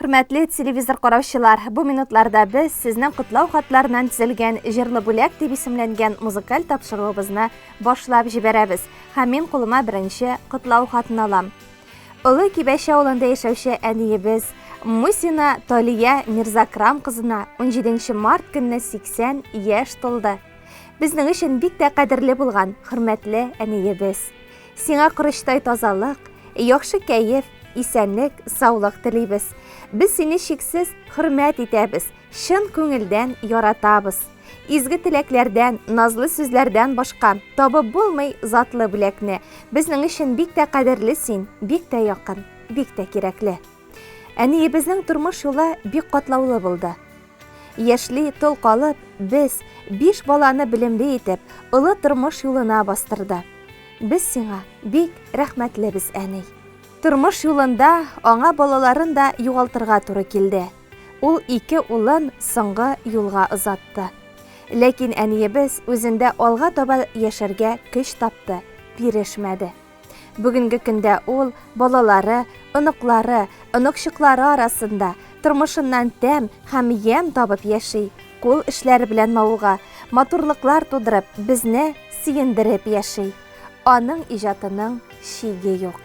Хөрмәтле телевизор караучылар, бу минутларда без сезнең котлау хатларыннан төзелгән Җырлы бүләк дип исемләнгән музыкаль тапшыруыбызны башлап җибәрәбез. Һәм мин кулыма беренче котлау хатын алам. Олы Кибәче авылында яшәүче әниебез Мусина Талия Мирзакрам кызына 17 март көнне 80 яшь тулды. Безнең өчен бик тә кадерле булган хөрмәтле әниебез. Сиңа корычтай тазалык, яхшы кәеф, исәнлек, саулык телибез. Без сине чиксез хөрмәт итәбез, чын күңелдән яратабыз. Изге теләкләрдән, назлы сүзләрдән башка табып булмый затлы бүләкне. Безнең өчен бик тә кадерле син, бик тә якын, бик тә кирәкле. Әниебезнең тормыш юлы бик катлаулы булды. Яшьли тол калып, без, биш баланы белемле итеп, олы тормыш юлына бастырды. Без сиңа бик рәхмәтлебез, әни. Тормыш юлында аңа балаларын да югалтырга туры килде. Ул ике улын соңгы юлга озатты. Ләкин әниебез үзендә алга таба яшәргә көч тапты, бирешмәде. Бүгенге көндә ул балалары, оныклары, оныкчыклары арасында тормышыннан тәм һәм ямь табып яши, кул эшләре белән мавыга, матурлыклар тудырып, безне сөендереп яши. Аның иҗатының чиге юк.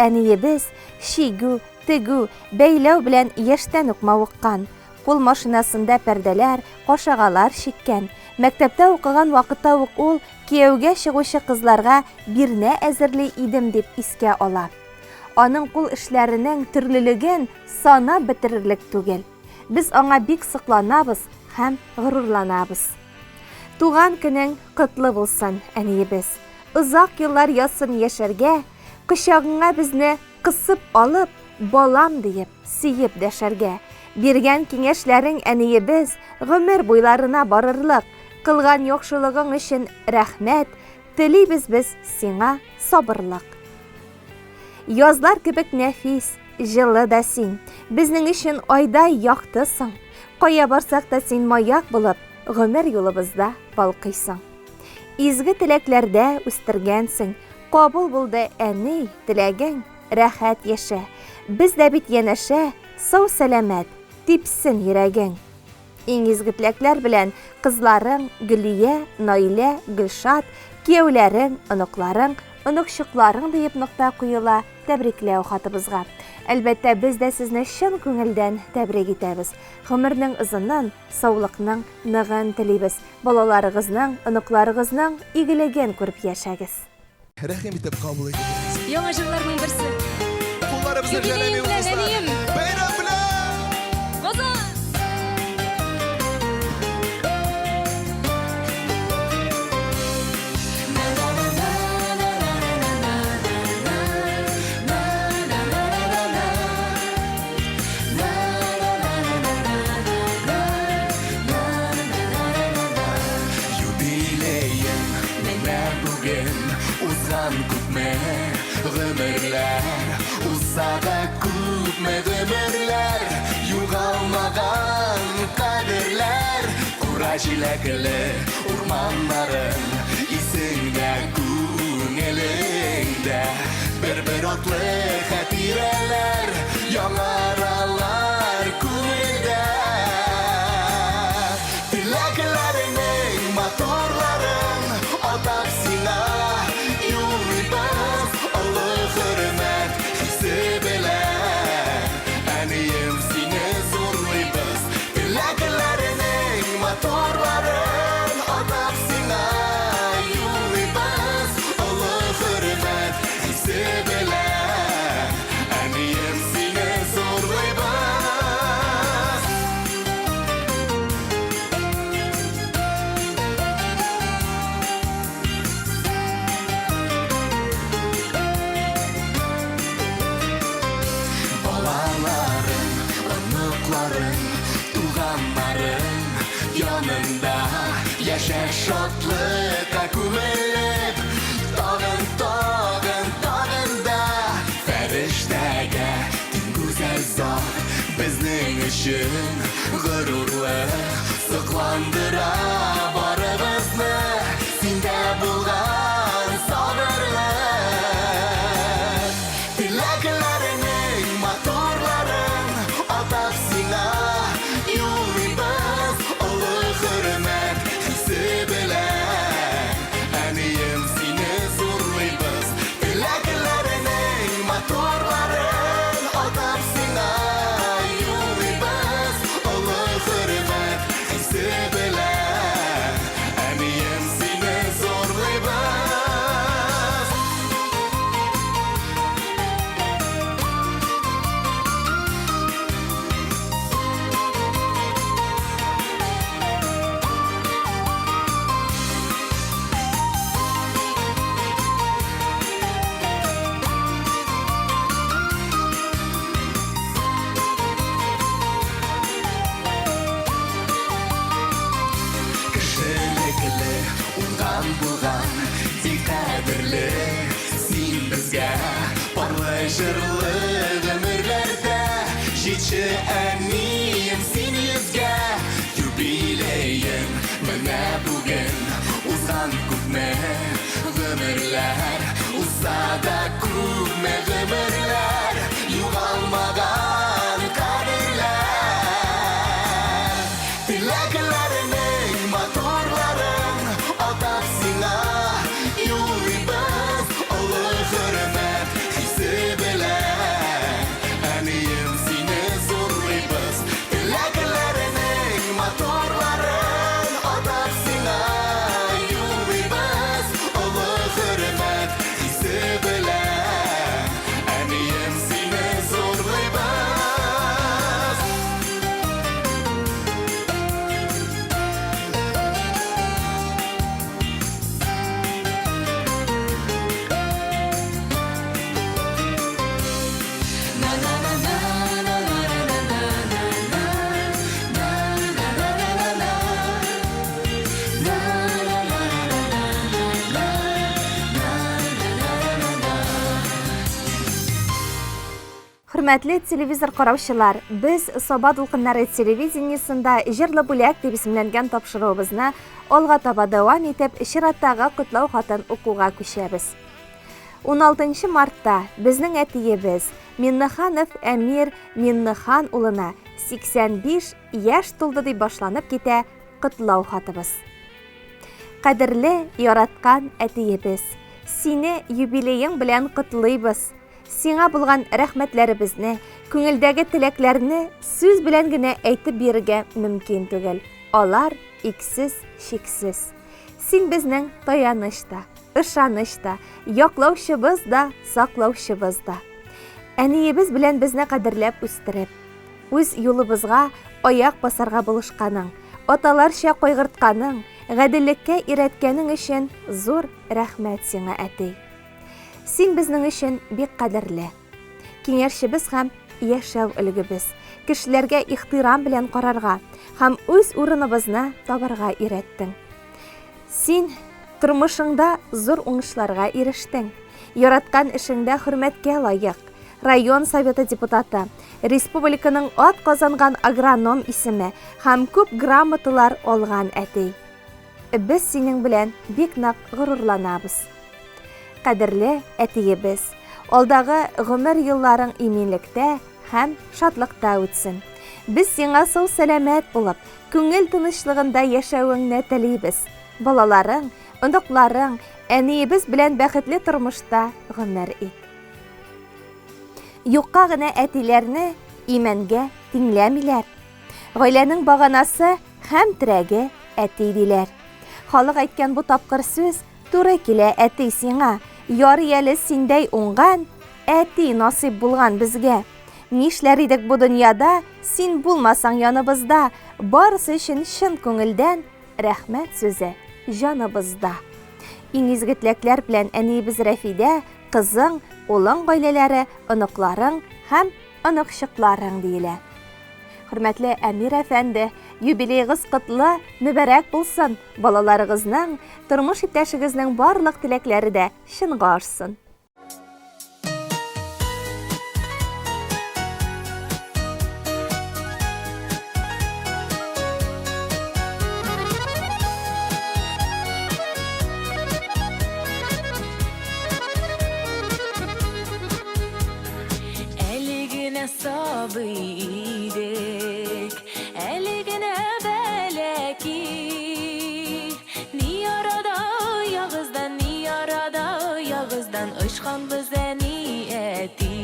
Әниебез чигү, тегү, бәйләү белән яшьтән үк мавыккан. Кул машинасында пәрдәләр, кашагалар чиккән. Мәктәптә укыган вакытта ук ул кияүгә чыгучы кызларга бирнә әзерли идем дип искә ала. Аның кул эшләренең төрлелеген санап бетерерлек түгел. Без аңа бик сокланабыз һәм горурланабыз. Туган көнең котлы булсын, әниебез! Озак еллар язсын яшәргә, кочагыңа безне кысып алып, балам диеп, сөеп дәшәргә. Биргән киңәшләрең, әниебез, гомер буйларына барырлык. Кылган яхшылыгың өчен рәхмәт, телибез без сиңа сабырлык. Язлар кебек нәфис, җылы да син, безнең өчен айдай яктысың. Кая барсак та син маяк булып, гомер юлыбызда балкыйсың. Изге теләкләрдә үстергәнсең, кабул булды, әни, теләгең, рәхәт яшә. Без дә бит янәшә, сау-сәламәт, типсен йөрәгең. Иң изге теләкләр белән кызларың Гөлия, Наилә, Гөлшат, кияүләрең, оныкларың, оныкчыкларың диеп нокта куела тәбрикләү хатыбызга. Әлбәттә, без дә сезне чын күңелдән тәбрик итәбез. Гомернең озынын, саулыкның ныгын телибез. Балаларыгызның, оныкларыгызның игелеген күреп яшәгез. Рәхим итеп кабул итегез. Яңа җырларның берсе. Кулларыбызны Юбилеең белән, әнием! Бәйрәм белән! Казан! Юбилеең менә бүген узган күпме гомерләр, узса да күпме гомерләр, югалмаган кадерләр, кура җиләкле урманнарың исеңдә, күңелеңдә, бер-бер атлы хатирәләр яңаралар күңелдә. Теләкләреңнең матурларын атап сиңа юллыйбыз олы хөрмәт хисе белән. Әнием, сине зурлыйбыз. Теләкләреңнең матурларын атап сиңа юллыйбыз олы хөрмәт хисе белән. Әнием, сине зурлыйбыз. Балаларың, оныкларың, туганнарың янында яшә шатлыкка күмелеп, тагын, тагын, тагын да фәрештәгә тиң гүзәл зат безнең өчен горурлык сокландыра барыбызны синдә булган сабырлык. Теләкләреңнең матурларын җырлы гомерләрдә Җитче әнием син йөзгә Юбилеең менә бүген Узган күпме гомерләр Узса да күпме гомерләр Югалмаган кадерләр Теләкләренең матурларын Атап сиңа юллыйбыз Олы хөрмәт хисе белән Әнием сине зурлыйбыз Теләкләренең матурларын Атап сиңа юллыйбыз Олы хөрмәт хисе белән Әнием сине зурлыйбыз. Хөрмәтле телевизор караучылар, без Саба дулкыннары телевидениесында Җырлы бүләк дип исемләнгән тапшыруыбызны алга таба дәвам итеп, чираттагы котлау хатын укуга күчәбез. 16 мартта безнең әтиебез Миннеханов Әмир Миннехан улына 85 яшь тулды дип башланып китә котлау хатыбыз. Кадерле, яраткан әтиебез, сине юбилеең белән котлыйбыз. Сиңа булган рәхмәтләребезне, күңелдәге теләкләрне сүз белән генә әйтеп бирергә мөмкин түгел. Алар иксез-чиксез. Син безнең таяныч та, ышаныч та, яклаучыбыз да, саклаучыбыз да. Әниебез белән безне кадерләп үстереп, үз юлыбызга аяк басарга булышканың, аталарча кайгыртканың, гаделлеккә өйрәткәнең өчен зур рәхмәт сиңа, әти. Син безнең өчен бик кадерле. Киңәшчебез һәм яшәү өлгебез. Кешеләргә ихтирам белән карарга һәм үз урыныбызны табарга өйрәттең. Син тормышыңда зур уңышларга ирештең. Яраткан эшеңдә хөрмәткә лаек. Район советы депутаты, республиканың ат казанган агроном исеме һәм күп грамоталар алган әти. Без синең белән бик нык горурланабыз. Кадерле әтиебез, алдагы гомер елларың иминлектә һәм шатлыкта үтсен. Без сиңа сау-сәламәт булып, күңел тынычлыгында яшәвеңне телибез. Балаларың, оныкларың, әниебез белән бәхетле тормышта гомер ит. Юкка гына әтиләрне имәнгә тиңләмиләр. Гаиләнең баганасы һәм терәге әти диләр. Халык әйткән бу тапкыр сүз туры килә әти сиңа. Ярый әле синдәй уңган әти насыйп булган безгә. Нишләр идек бу дөньяда, син булмасаң яныбызда, барысы өчен чын күңелдән рәхмәт сүзе җаныбызда. Иң изге теләкләр белән әниебез Рәфидә, кызың, улың гаиләләре, оныкларың һәм оныкчыкларың диелә. Хөрмәтле Әмир әфәнде, юбилеегыз котлы, мөбарәк булсын! Балаларыгызның, тормыш иптәшегезнең барлык теләкләре дә чынга ашсын. Әле генә сабый идек, әле генә бәләки. Ни арада оягыздан, ни арада оягыздан очканбыз әни, әти.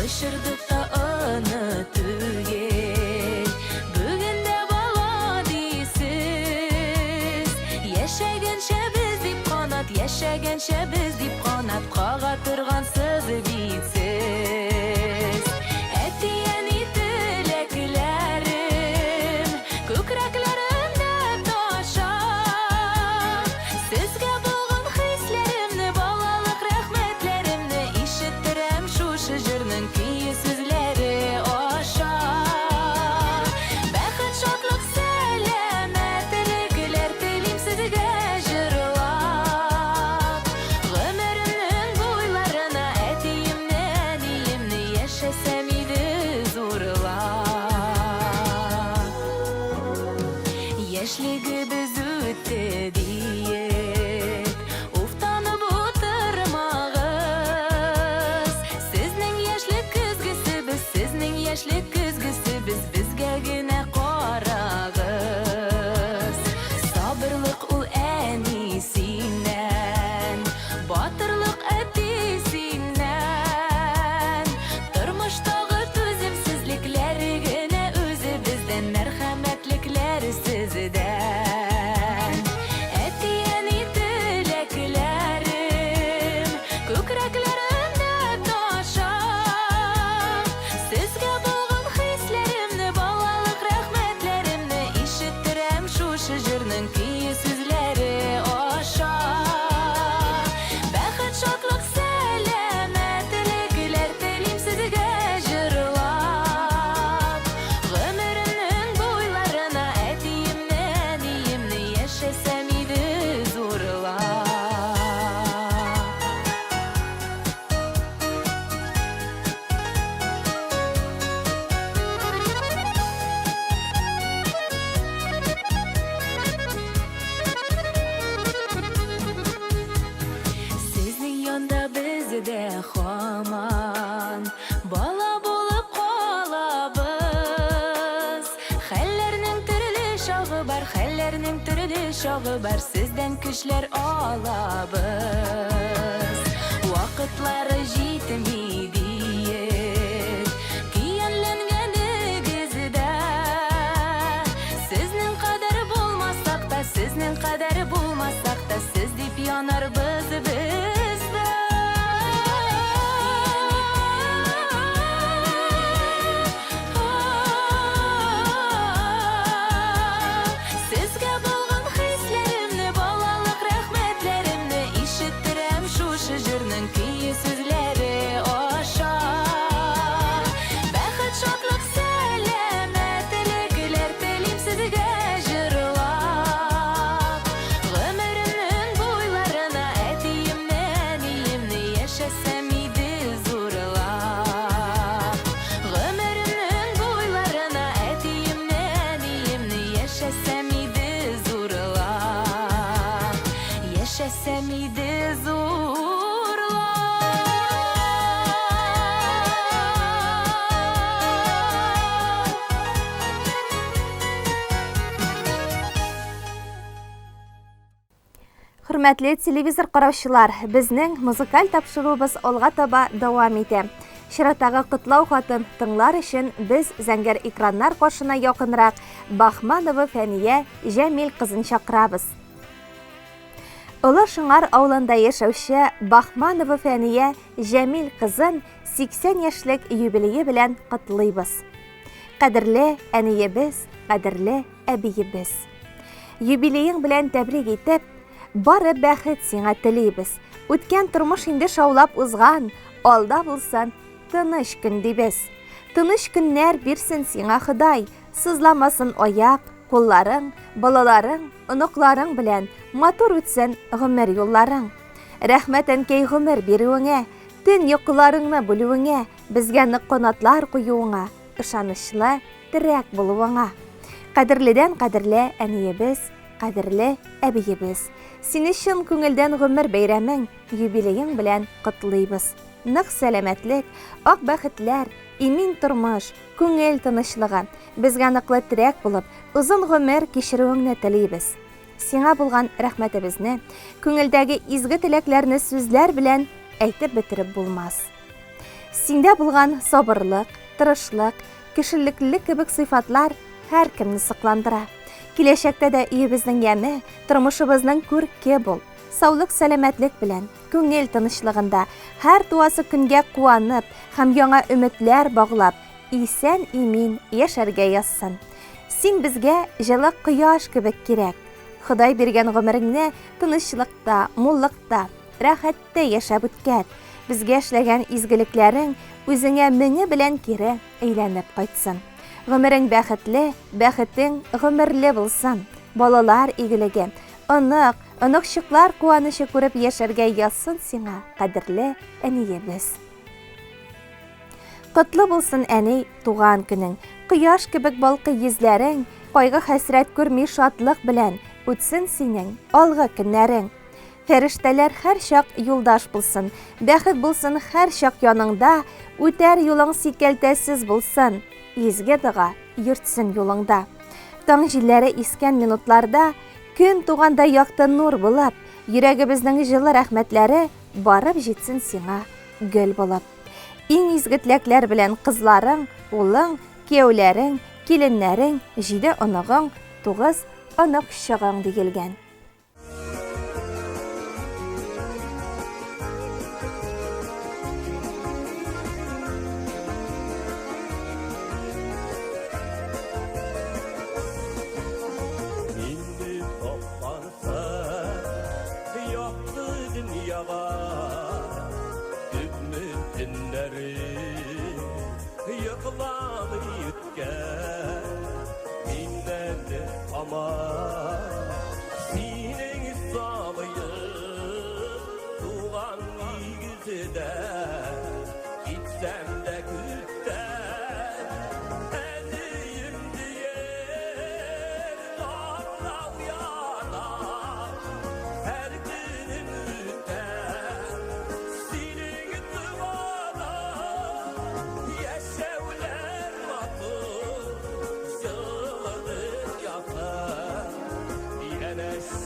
Очырдык та аны түгел, бүген дә бала дисез. Яшәгәнчә без дип канат, яшәгәнчә без дип канат кага торгансыз бит сез. Әти-әни теләкләрем күкрәкләремдә таша. Сезгә булган хисләремне, балалык рәхмәтләремне ишеттерәм шушы җырның көе сүзләре аша. Бәхет, шатлык, сәламәтлекләр телим сезгә җырлап. Гомеремнең буйларына чагы бар, сездән көчләр алабыз. Вакытлары җитми диеп, көянләнгәнегездә. Сезнең кадәр булмасак та, сезнең кадәр булмасак та, сез дип янарбыз без дә. Сезгә булган хисләремне, балалык рәхмәтләремне ишеттерәм шушы җырның көе сүзләре аша. Бәхет, шатлык, сәламәтлекләр телим сезгә җырлап. Гомеремнең буйларына әтиемне, әниемне яшәсәм иде зурлап. Гомеремнең буйларына әтиемне, әниемне яшәсәм иде зурлап. Яшәсәм иде зурлап. Хөрмәтле телевизор караучылар, безнең музыкаль тапшыруыбыз алга таба дәвам итә. Чираттагы котлау хатын тыңлар өчен без зәңгәр экраннар каршына якынрак Бахманова Фәния Җәмил кызын чакырабыз. Олы Шыңар авылында яшәүче Бахманова Фәния Җәмил кызын 80 яшьлек юбилее белән котлыйбыз. Кадерле әниебез, кадерле әбиебез. Юбилеең белән тәбрик итеп, бары бәхет сиңа телибез. Үткән тормыш инде шаулап узган, алда булсын тыныч көн дибез. Тыныч көннәр бирсен сиңа Ходай, сызламасын аяк, кулларың, балаларың, оныкларың белән матур үтсен гомер юлларың. Рәхмәт әнкәй гомер бирүеңә, төн йокыларыңны бүлүеңә, безгә нык канатлар куюыңа, ышанычлы терәк булуыңа. Кадерледән кадерле әниебез, кадерле әбиебез. Сине чын күңелдән гомер бәйрәмең, юбилеең белән котлыйбыз. Нык сәламәтлек, ак бәхетләр, имин тормыш, күңел тынычлыгы, безгә ныклы терәк булып, озын гомер кичерүеңне телибез. Сиңа булган рәхмәтебезне, күңелдәге изге теләкләрне сүзләр белән әйтеп бетереп булмас. Синдә булган сабырлык, тырышлык, кешелеклелек кебек сыйфатлар һәркемне сокландыра. Киләчәктә дә өебезнең яме, тормышыбызның күрке бул. Саулык, сәламәтлек белән, күңел тынычлыгында, һәр туасы көнгә куанып һәм яңа өметләр баглап, исән-имин яшәргә язсын. Син безгә җылы кояш кебек кирәк. Ходай биргән гомереңне тынычлыкта, муллыкта, рәхәттә яшәп үткәр. Безгә эшләгән изгелекләрең үзеңә меңе белән кире әйләнеп кайтсын. Гомерең бәхетле, бәхетең гомерле булсын. Балалар игелеге, онык, оныкчыклар куанычы күреп яшәргә язсын сиңа, кадерле әниебез. Котлы булсын, әни, туган көнең. Кояш кебек балкый йөзләрең, кайгы хәсрәт күрми шатлык белән үтсен синең алгы көннәрең. Фәрештәләр һәр чак юлдаш булсын, бәхет булсын һәр чак яныңда, үтәр юлың сикәлтәсез булсын, изге дога йөртсен юлыңда. Таң җилләре искән минутларда, көн туганда якты нур булып, йөрәгебезнең җылы рәхмәтләре барып җитсен сиңа гөл булып. Иң изге теләкләр белән кызларың, улың, кияүләрең, киленнәрең, 7 оныгың, 9 оныкчыгың диелгән. Инде тапкансың якты дөньяга, күпме төннәре йокламый үткән. Мин әле һаман синең сабыең, туган нигездә китсәм дә күптән, әнием диеп таңда уянам, һәр көнем үтә синең догада. Яшәүләр матур, җылы якын, янәшә.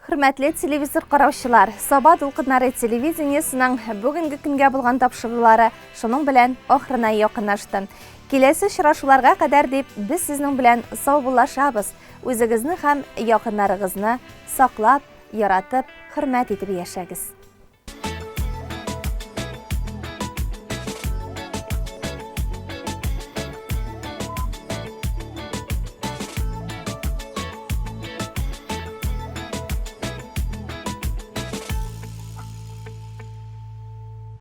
Хөрмәтле телевизор караучылар, Саба дулкыннары телевидениесының бүгенге көнгә булган тапшырулары шуның белән ахырына якынлашты. Киләсе очрашуларга кадәр дип без сезнең белән саубуллашабыз. Үзегезне һәм якыннарыгызны саклап, яратып, хөрмәт итеп яшәгез.